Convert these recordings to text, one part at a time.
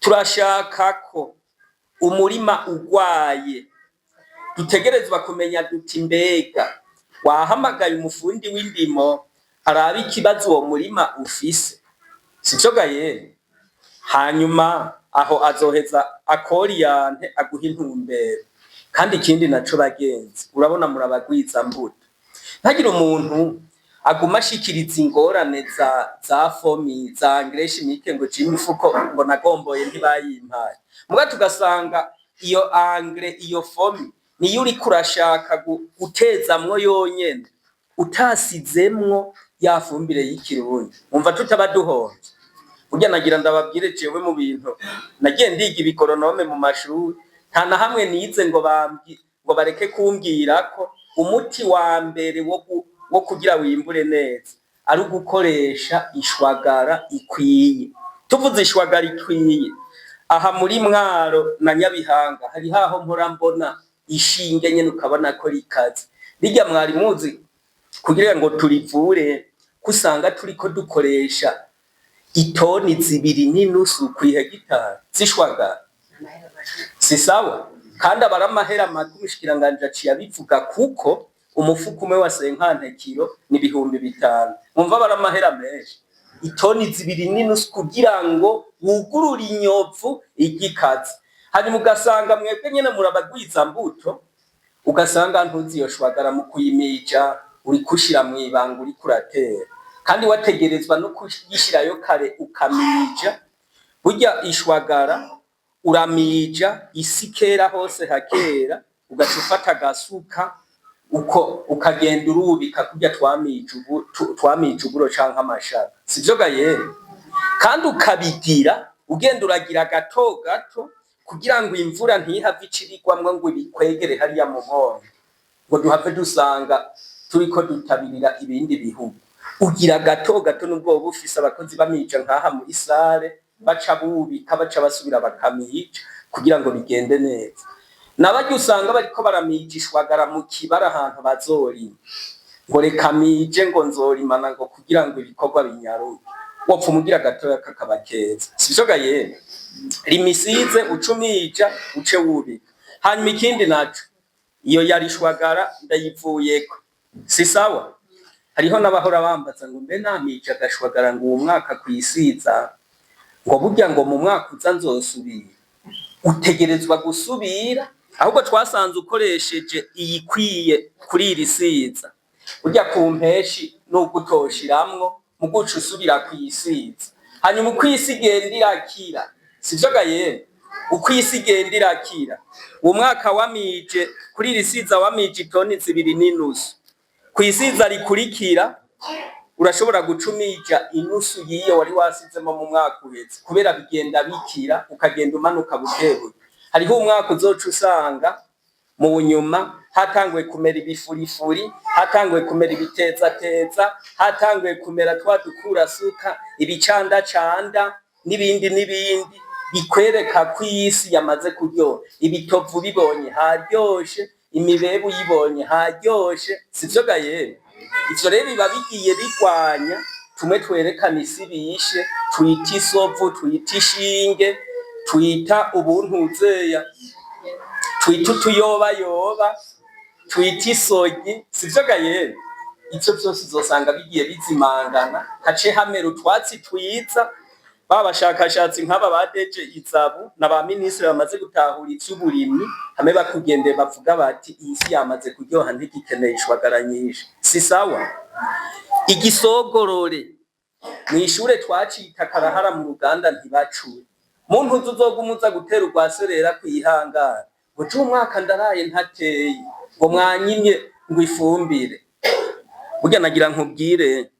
Turashaka ko umurima ugwaye dutegerezwa kumenya duti: mbega wahamagaye umufundi w'indimo araba ikibazo uwo murima ufise? Sivyo gayere? Hanyuma aho azoheza akorienter, aguha intumbero. Kandi ikindi naco, bagenzi, urabona murabagwiza mbuto, ntagire umuntu aguma ashikiriza ingorane za FOMI, za engrais chimique, ngo je imifuko ngo nagomboye ntibayimpaye. Muga tugasanga iyo engrais, iyo FOMI niyo uriko urashaka gutezamwo yonyene, utasizemwo ya fumbire y'ikirundi, wumva tutaba duhomvye. Burya nagira ndababwire, jewe mu bintu nagiye ndiga ib'agronome mu mashuri, nta na hamwe nize ngo bambwi ngo bareke kumbwira ko umuti wa mbere wo kugira wimbure neza ari ugukoresha ishwagara ikwiye. Tuvuze ishwagara ikwiye, aha muri Mwaro na Nyabihanga hari haho mpora mbona ishinge nyene, ukabona ko rikaze. Rirya mwari muzi kugira ngo turivure ko usanga turiko dukoresha itoni 2.5 kw'ihegitari z'ishwagara? Si sawa. Kandi aba ari amahera make. Umushikiranganji aciye abivuga, kuko umufuko umwe wa 50 kilos ni 5000. Mwumva aba ari amahera menshi, itoni 2.5 kugira ngo wugurure inyovu igikaze. Hanyuma ugasanga mwebwe nyene murabagwiza mbuto, ugasanga ntuzi iyo shwagara mu kuyimija uriko ushira mw'ibanga uriko uratera, kandi wategerezwa no kuyishirayo kare ukamija. Burya ishwagara uramija isi ikera hose hakera, ugaca ufata agasuka uko ukagenda urubika kurya twamija ubu twamija uburo canke amashara. Sivyo gayere? Kandi ukabigira ugenda uragira gato gato kugira ngo imvura ntihave icirigwamwo ngo ibikwegere hariya mu mwonga, ngo duhave dusanga turiko dutabirira ibindi bihugu. Ugira gato gato, nubwo woba ufise abakozi bamija nkaha muri salle, baca bubika, baca basubira bakamija kugira ngo bigende neza. Nabarya usanga bariko baramija ishwagara mu kibara ahantu bazorima, ngo reka mije, ngo nzorimana, ngo kugira ngo ibikorwa binyaruke. Wopfa umugira gatoya kakaba keza. Sivyo gayene? Rimisize, uce umija, uce wubika. Hanyuma ikindi naco, iyo yarishwagara ndayivuyeko, si sawa. Hariho n'abahora bambaza ngo mbe namija agashwagara ngo uwu mwaka kwisiza, ngo burya ngo mu mwaka uza nzosubira. Utegerezwa gusubira. Ahubwo twasanze ukoresheje iyikwiye kuri iri siza, burya ku mpeshi nubwo utoshiramwo, muguca usubira kwisiza. Hanyuma uko isi igenda irakira, sivyo gayene? Uko isi igenda irakira, uwo mwaka wamije kuri iri siza wamije itoni 2.5, kwisiza rikurikira urashobora gucumija inusu yiyo wari wasizemo mu mwaka uheze, kubera bigenda bikira, ukagenda umanuka bukebuke. Hariho umwaka uzoca usanga mu nyuma hatanguye kumera ibifurifuri, hatanguye kumera ibitezateza, hatanguye kumera twa dukurasuka, ibicandacanda n'ibindi n'ibindi, bikwereka ko isi yamaze kuryoha. Ibitovu bibonye haryoshe, imibebu yibonye haryoshe. Sivyo gayere? Ivyo rero biba bigiye bigwanya tumwe twerekana isi bishe, twita isovu, twita ishinge, twita ubuntuzeya, twita utuyobayoba, twita isogi. Sivyo gayere? Ivyo vyose uzosanga bigiye bizimangana, hace hamera utwatsi twiza. Ba bashakashatsi nk'aba ba DG Izabu na ba minisitiri bamaze gutahura ivy'uburimyi, hamwe bakugendeye bavuga bati: iyi si yamaze kuryoha, ntigikeneye ishwagara nyinshi. Si sawa? Igisogorore mw'ishure twacita karahara mu ruganda ntibacure. Muntu uzi uzoguma uza gutera urwaserera kwihangara, ngo ce umwaka ndaraye ntateye, ngo mwanyimye ngo ifumbire. Burya nagira nkubwire,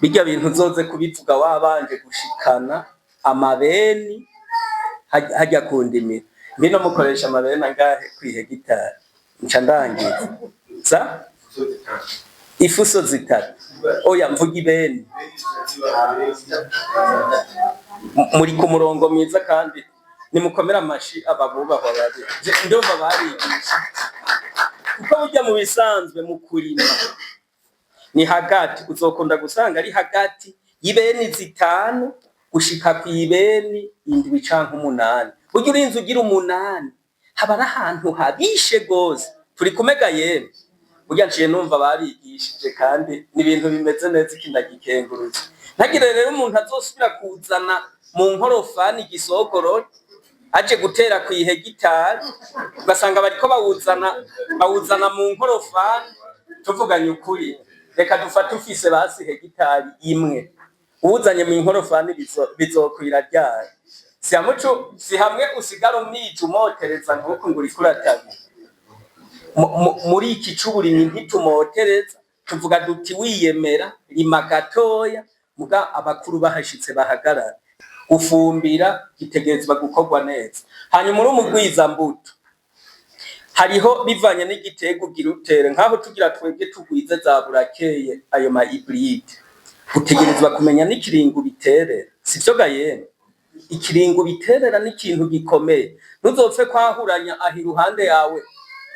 birya bintu uzoze kubivuga wabanje gushikana amabeni harya ku ndimiro. Mbino mukoresha amabeni angahe kw'ihegitari? Nca ndangiza sa ifuso 3. Oya, mvuga ibeni. Muri ku murongo mwiza, kandi nimukomere amashi aba bubahwa babi. Ndumva barigisha, kuko burya mu bisanzwe mu kurima ni hagati, uzokunda gusanga ari hagati y'ibeni 5. Gushika kw'ibeni 7 canke 8. Burya urinze ugira 8, haba ari ahantu habishe gose. Turi kumega yemwe? Burya nciye numva barigishije kandi ni ibintu bimeze neza, iki ndagikengurutse. Ntagire rero umuntu azosubira kuzana mu nkorofani igisogorori aje gutera kw'ihegitari, ugasanga bariko bawuzana mu nkorofani. Tuvuganye ukuri, reka dufate ufise basi hegitari imwe, uwuzanye mu nkorofani bizokwira ryari? Si hamwe si hamwe usigara umwija umotereza nkuku ngo uriko uratabira. Muri iki c'uburimyi ntitumotereza, tuvuga duti wiyemera rima gatoya, muga abakuru bahashitse bahagarara. Gufumbira gitegerezwa gukorwa neza. Hanyuma uri umugwizambuto, hariho bivanye n'igiterwa ugira utere. Nkaho tugira twebwe tugwize za burakeye, ayo ma hybride, utegerezwa kumenya n'ikiringo ubiterera, sivyo ga yemwe? Ikiringo ubiterera ni ikintu gikomeye. Ntuzopfe kwahuranya aho iruhande yawe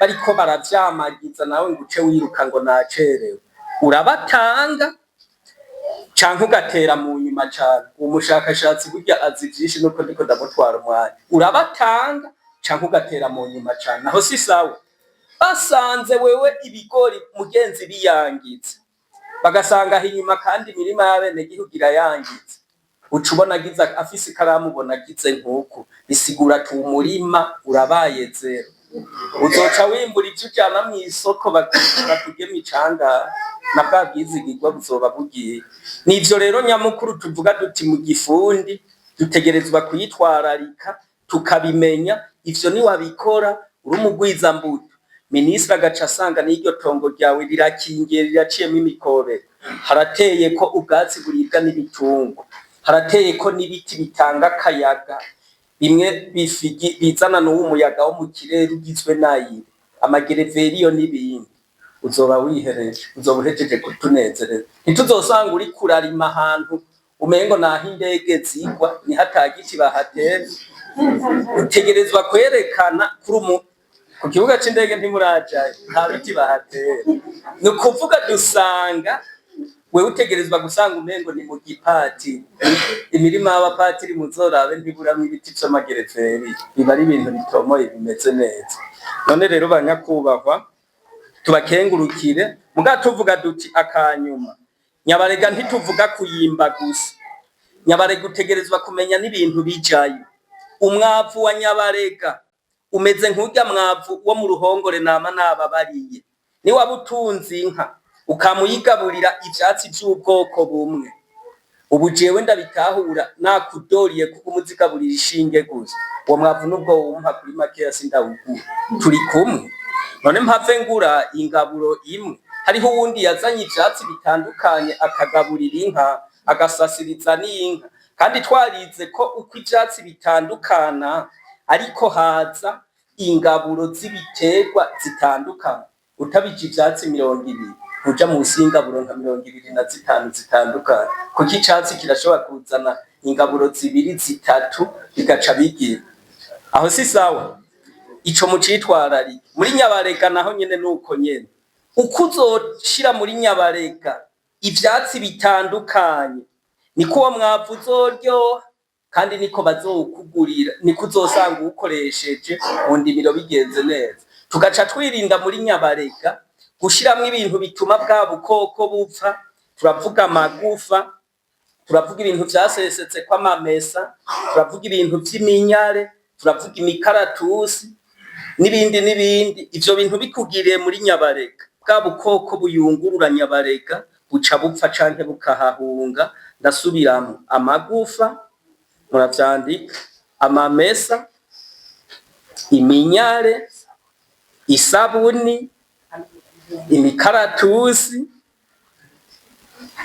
bariko baravyamagiza, nawe ngo uce wiruka ngo nacerewe. Urabatanga canke ugatera mu nyuma cane. Umushakashatsi burya azi vyinshi, nuko ndiko ndamutwara umwanya. Urabatanga canke ugatera mu nyuma cane, aho si sawa. Basanze wewe ibigori mugenzi biyangitse, bagasanga aho inyuma kandi imirima y'abenegihugu irayangitse, uca ubona agize afise ikaramu, ubona agize nkuku, bisigura ati umurima urabaye zéro. Uzoca wimbura ivyo ujana mw'isoko, bakugema icangara na bwa bwizigirwa buzoba bugiye. Nivyo rero nyamukuru tuvuga duti mu gifundi dutegerezwa kuyitwararika, tukabimenya. Ivyo niwabikora uri umugwizambuto, minisitiri agaca asanga n'iryo tongo ryawe rirakingiye, riraciyemwo imikobero, harateyeko ubwatsi buribwa n'ibitungwa, harateyeko n'ibiti bitanga akayaga, bimwe bifigi bizana n'uwo muyaga wo mu kirere ugizwe n'ayiri amagereveriyo n'ibindi, uzoba wihereje, uzoba uhejeje kutunezereza. Ntituzosanga uriko urarima ahantu umengo naho indege zigwa, niho ata giti bahatera. Utegerezwa kwerekana kuri umu ku kibuga c'indege ntimurajayo, nta biti bahatera. Ni ukuvuga dusanga wewe utegerezwa gusanga umengo ni mu gipatiri. Imirima y'abapatiri muzorabe ntiburamwo ibiti vy'amagereveriyo, biba ari ibintu bitomoye bimeze neza. None rero banyakubahwa, tubakengurukire, muga tuvuga duti akanyuma Nyabarega ntituvuga kuyimba gusa. Nyabarega utegerezwa kumenya n'ibintu bijayo. Umwavu wa Nyabarega umeze nk'urya mwavu wo mu ruhongore nama nababariye. Niwaba utunze inka ukamuyigaburira ivyatsi vy'ubwoko bumwe, ubu jewe ndabitahura nakudoriye kuko umuzigaburira ishinge gusa, uwo mwavu nubwo wumpa kuri makeya sindawugura. Turi kumwe? None mpave ngura ingaburo imwe, hariho uwundi yazanye ivyatsi bitandukanye akagaburira inka, agasasiriza n'inka. Kandi twarize ko uko ivyatsi bitandukana ariko haza ingaburo z'ibiterwa zitandukanye. Utabije ivyatsi 20, uja musi y'ingaburo nka 25 zitandukanye, kuko icatsi kirashobora kuzana ingaburo zibiri, zitatu, bigaca bigira aho. Si sawa? Ico mucitwararike. Muri Nyabarega naho nyene nuko nyene. Uko uzoshira muri Nyabarega ivyatsi bitandukanye, niko uwo mwavu uzoryoha, kandi niko bazowukugurira, niko uzosanga uwukoresheje mu ndimiro bigenze neza. Tugaca twirinda muri Nyabarega gushiramwo ibintu bituma bwa bukoko bupfa. Turavuga amagufa, turavuga ibintu vyasesetse kw'amamesa, turavuga ibintu vy'iminyare, turavuga imikaratusi n'ibindi n'ibindi. Ivyo bintu bikugiriye muri Nyabarega, bwa bukoko buyungurura Nyabarega buca bupfa canke bukahahunga. Ndasubiramwo: amagufa, muravyandika, amamesa, iminyare, isabuni, imikaratusi,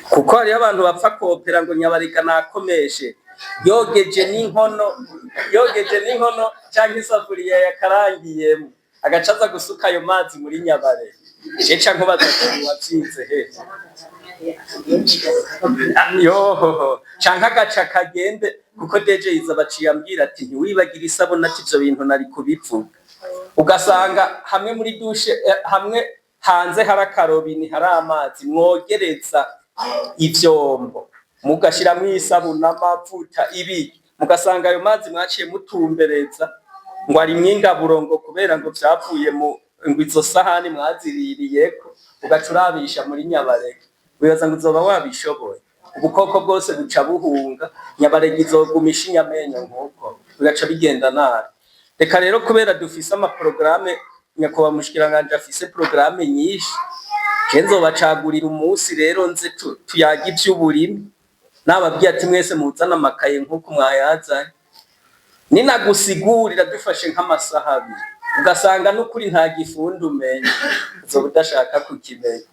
kuko hariho abantu bapfa kopera ngo Nyabarega nakomeshe, yogeje n'inkono, yogeje n'inkono canke isafuriya yakarangiyemwo, agaca aza gusuka ayo mazi muri Nyabarega. Jeca nkubaza ati wavyize he? Yohoho, canke agaca kagende, kuko deje yiza baciye ambwira ati ntiwibagire isabune, ati ivyo bintu nari kubivuga. Ugasanga hamwe muri douche, hamwe hanze hari akarobini, hari amazi mwogereza ivyombo. Mugashiramwo isabuni, amavuta, ibi, mugasanga ayo mazi mwaciye mutumbereza ngo arimwo ingaburo, ngo kubera ngo vyavuye mu ngo izo sahani mwaziririyeko, ugaca urabisha muri nyabarega, wibaza ngo uzoba wabishoboye? Ubukoko bwose buca buhunga, nyabarega izoguma ishinya amenyo nk'uko, bigaca bigenda nabi. Reka rero, kubera dufise amaporogaramu, nyakubahwa mushikiranganji afise porogaramu nyinshi, je nzobacagurira umunsi rero nze tuyage ivy'uburimyi. Nababwiye ati mwese muzane amakaye nk'uko mwayazanye, ninagusigurira dufashe nk'amasaha 2, ugasanga n'ukuri nta gifundi umenya, uzoba udashaka kukimenya.